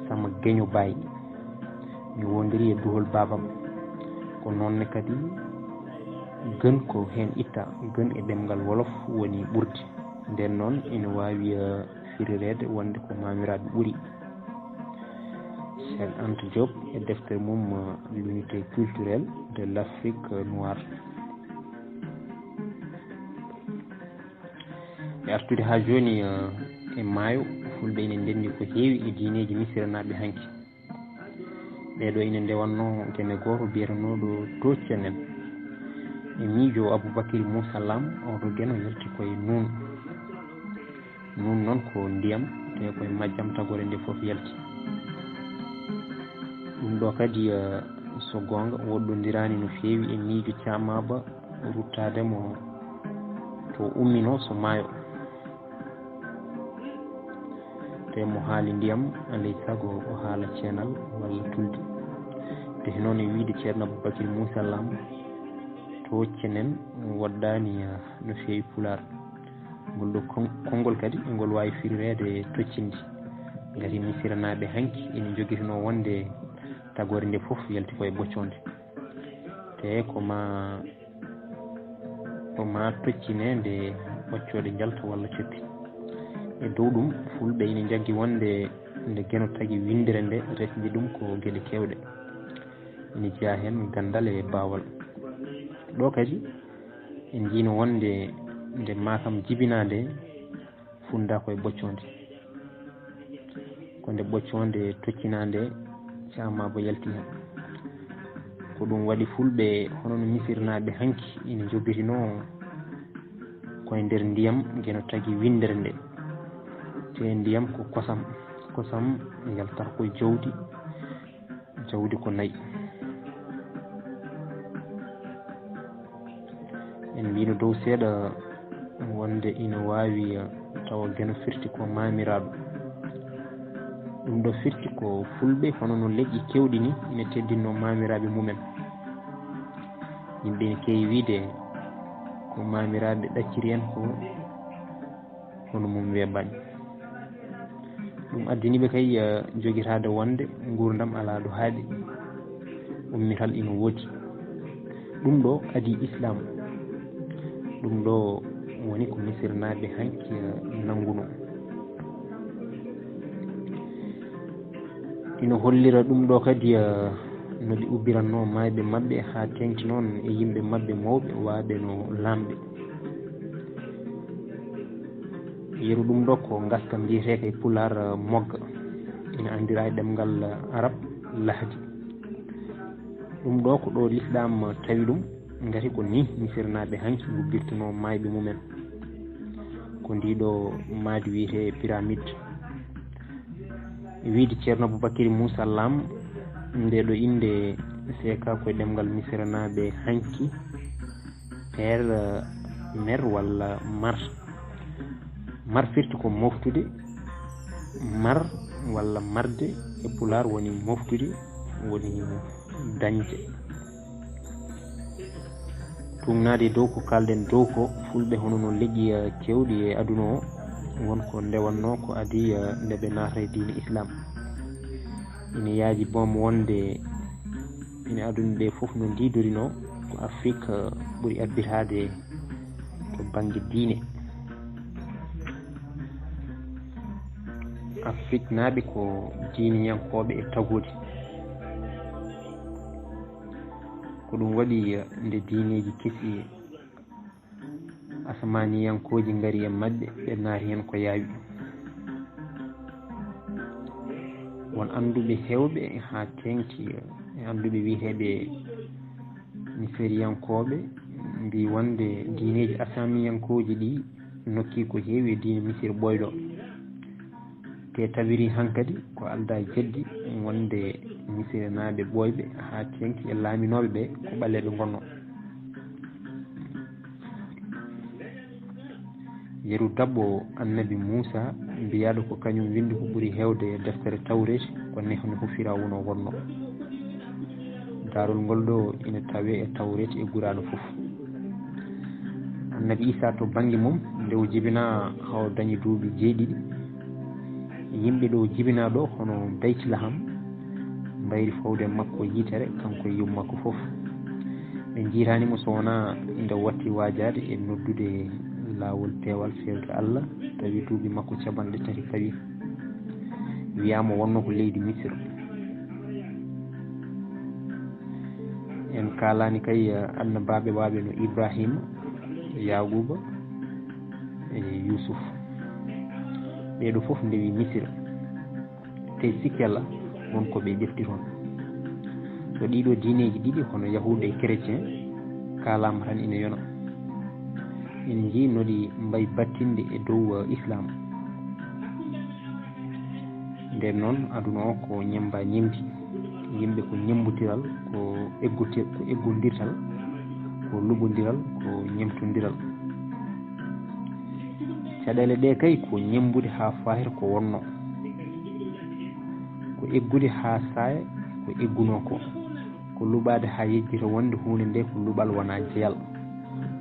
sama geño baay. Mi wondiri e duhol baabam. Ko noon ne kadi gën ko heen itta, gën e ɗemngal wolof woni ɓurdi. Ndeen noon ina waawi, eh, firireede wonde ko maamiraaɓe ɓuri. Cheikh Anta Diop e deftere mum, eh, L'unité culturelle de l'Afrique noire. E artude haa jooni, eh, e maayo, fulɓe ina ndenndi ko heewi e diineeji misiranaaɓe hanki. Ɓeeɗo ina ndewannoo gene gooto biyetenooɗo Tocenen. E miijo Aboubacry Moussa Lam, oɗo geno yalti ko e Nuun. Nuun noon ko ndiyam, te ko e majjam tagore nde fof yalti. Ɗum ɗo kadi, eh, so goonga, woɗɗondiraani no feewi e miijo Caamaaba ruttaade mo to umminoo so maayo. Te mo haali ndiyam, alay sago o haala ceenal walla tulde. Te noon e wiyde Ceerno Aboubacry Moussa Lam, Tocenen woɗɗaani, ah, no feewi Pulaar. Ngol ɗo kon-, konngol kadi, ngol waawi firireede toccindi. Ngati Misiranaaɓe hanki ina njogitinoo wonde tagoore nde fof yalti ko e boccoonde. Te ko ma Ko maa toccine nde ɓoccooɗe njalta walla coppi. E dow ɗum, fulɓe ina njaggi wonde nde Geno tagi winndere nde resndi ɗum ko geɗe keewɗe. Ina jeyaa heen ganndal e baawal. Ɗo kadi, en njiino wonde nde maa kam jibinaa nde, funndaa ko e ɓoccoonde. Ko nde ɓoccoonde toccinaa nde, caamaaba yalti heen. Ko ɗum waɗi fulɓe hono no misirnaaɓe hanki ina njogirinoo ko e nder ndiyam Geno tagi winndere nde. Te ndiyam ko kosam. Kosam yaltata ko e jawdi. Jawdi ko nayi. En mbiino dow seeɗa wonde ina waawi tawa Geno firti ko maamiraaɗo. Ɗum ɗo firti ko fulɓe, hono no leƴƴi keewɗi ni, ina teddinno maamiraaɓe mumen. Yimɓe ina keewi wiyde ko maamiraaɓe ɗacciri en ko hono mum weeɓaani. Ɗum addani ɓe kay, eh, jogitaade wonde nguurndam alaa ɗo haaɗi, ummital ina woodi. Ɗum ɗo adii Islaam. Ɗum ɗo woni ko Misirnaaɓe hanki, eh, nanngunoo. Ina hollira ɗum ɗo kadi, eh, no ɓe ubbiratnoo maayɓe maɓɓe haa teeŋti noon e yimɓe maɓɓe mawɓe, waaɓe no laamɓe. Yeru ɗum ɗo ko ngaska mbiyeteeka e Pulaar, eh, mogga. Ina anndira e ɗemngal, eh, Arab lahdi. Ɗum ɗo ko ɗo Lislaam tawi ɗum, ngati ko ni Misirnaaɓe hanki ngubbirtunoo maayɓe mumen. Ko ndii ɗo mahdi wiyetee pyramide. E wiyde Ceerno Aboubacry Moussa Lam, ndee ɗo innde seeka ko e ɗemngal Misirnaaɓe hanki, Père, eh, Mer walla Mar. Mar firti ko moftude, mar walla marde e Pulaar woni moftude, woni dañde. Tuugnaade e dow ko kaalɗen dow ko, fulɓe hono no leƴƴi, eh, keewɗi e aduna o, won ko ndewatnoo ko adii, eh, nde ɓe naata e diine Islaam. Ina yaaji boom wonde ine aduna ɗe fof no ndiidorinoo, ko Afrik, eh, ɓuri abbitaade to bannge diine. Afriknaaɓe ko diiniyankooɓe e tagoodi. Ko ɗum waɗi, eh, nde diineeji kesi asamaaniyankooji ngari e maɓɓe, ɓe naati heen ko yaawi. Won annduɓe heewɓe haa teeŋti e annduɓe wiyeteeɓe Misiriyankooɓe mbii wonde diineeji asamaaniyankooji ɗi nokki ko heewi e diine Misir ɓooyɗo. Te tawiri hankadi ko aldaa jaddi wonde Misirnaaɓe ɓooyɓe haa teeŋti e laaminooɓe ɓe ko ɓaleeɓe ngonnoo. Yeru daɓɓo Annabi Muusa, mbiyaaɗo ko kañum winndi ko ɓuri heewde e deftere Tawreeti, ko neene fof Firawuna wonnoo. Daarol ngol ɗo ina tawee e Tawreeti e Quraana fof. Annabi Iisaa to bannge mum, nde o jibinaa haa o dañi duuɓi jeeɗiɗi, yimɓe ɗo jibinaa ɗo hono Baytlaham, mbayri fawde makko yitere, kanko e yumma makko fof. Ɓe njiitaani mo so wonaa nde o watti waajaade e noddude laawol peewal feewde Allah, tawi duuɓi makko capanɗe tati pawi. Wiyaama wonnoo ko leydi Misir. En kaalaani kay, eh, annabaaɓe waaɓe no Ibraahiima, Yaaquuba e Yuusuf. Ɓee ɗo fof ndewi Misira. Te sikki alaa, won ko ɓe ƴefti toon. So ɗiiɗo diineeji ɗiɗi, hono Yahuuda e Kerecen, kaalaama tan ina yona. En njii no ɗi mbayi battinde e dow, eh, Islaam. Nden noon, aduna o ko ñemmba ñemmbi. Yimɓe ko ñemmbudiral, ko egguti-, ko eggondiral, ko luɓondiral, ko ñemtondiral. Caɗeele ɗe kay ko ñemmbude haa faayta ko wonnoo. Ko eggude haa saaya ko eggunoo ko. Ko luɓaade haa yejjita wonde huunde nde ko luɓal wonaa jeyal.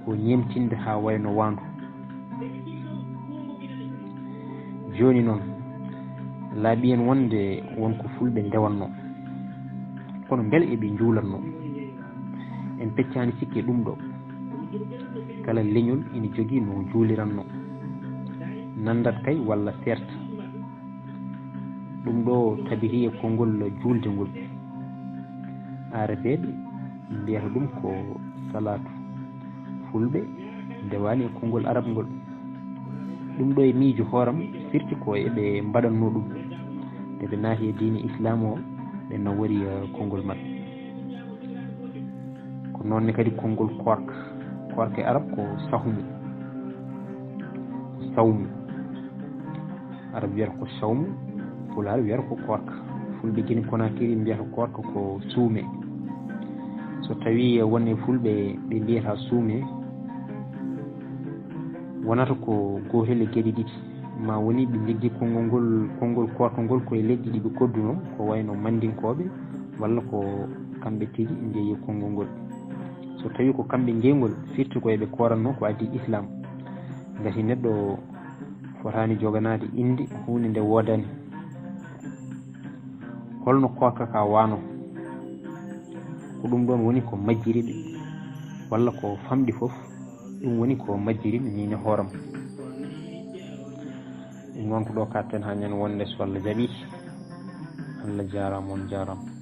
Ko ñemtinde haa wayno waandu. Jooni noon, laaɓi en wonde won ko fulɓe ndewatnoo. Kono mbele eɓe njuulatnoo? En peccaani sikke ɗum ɗo. Kala leñol ina jogii no juuliranno, nanndat kay walla seerta. Ɗum ɗo tabiti e konngol juulde ngol. Aarabeeɓe mbiyata ɗum ko salaatu. Fulɓe ndewaani e konngol arab ngol. Ɗum ɗo e miijo hooram firti ko eɓe mbaɗatno ɗum. Nde ɓe naati e diine islaam o, ɓe nawori e konngol maɓɓe. Ko noon ne kadi konngol koorka. Koorka e arab ko sahmu. Ko sawmu. Arab wiyata ko sawmu, pulaar wiyata ko koorka. Fulɓe Gine Konaakiri mbiyata koorka ko suume. So tawii won e fulɓe ɓe mbiyata suume, wonata ko gootel e geɗe ɗiɗi. Ma woni ɓe njogii konngol ngol, konngol koorka ngol ko e leƴƴi ɗi ɓe koddunoo, ko wayno Manndinkooɓe, walla ko kamɓe tigi njeyi konngol ngol. So tawii ko kamɓe njeyi ngol, firti ko eɓe kooratnoo ko adii islaam. Ngati neɗɗo fotaani joganaade innde huunde nde woodaani. Holno koorka ka waano? Ko ɗum ɗoon woni ko majjiri ɓe, walla ko famɗi fof, ɗum woni ko majjiri mi miin e hooram. Ɗum noon ko ɗo katten haa ñande wonde, so Allah jaɓii. Allah jaaraama, on jaaraama.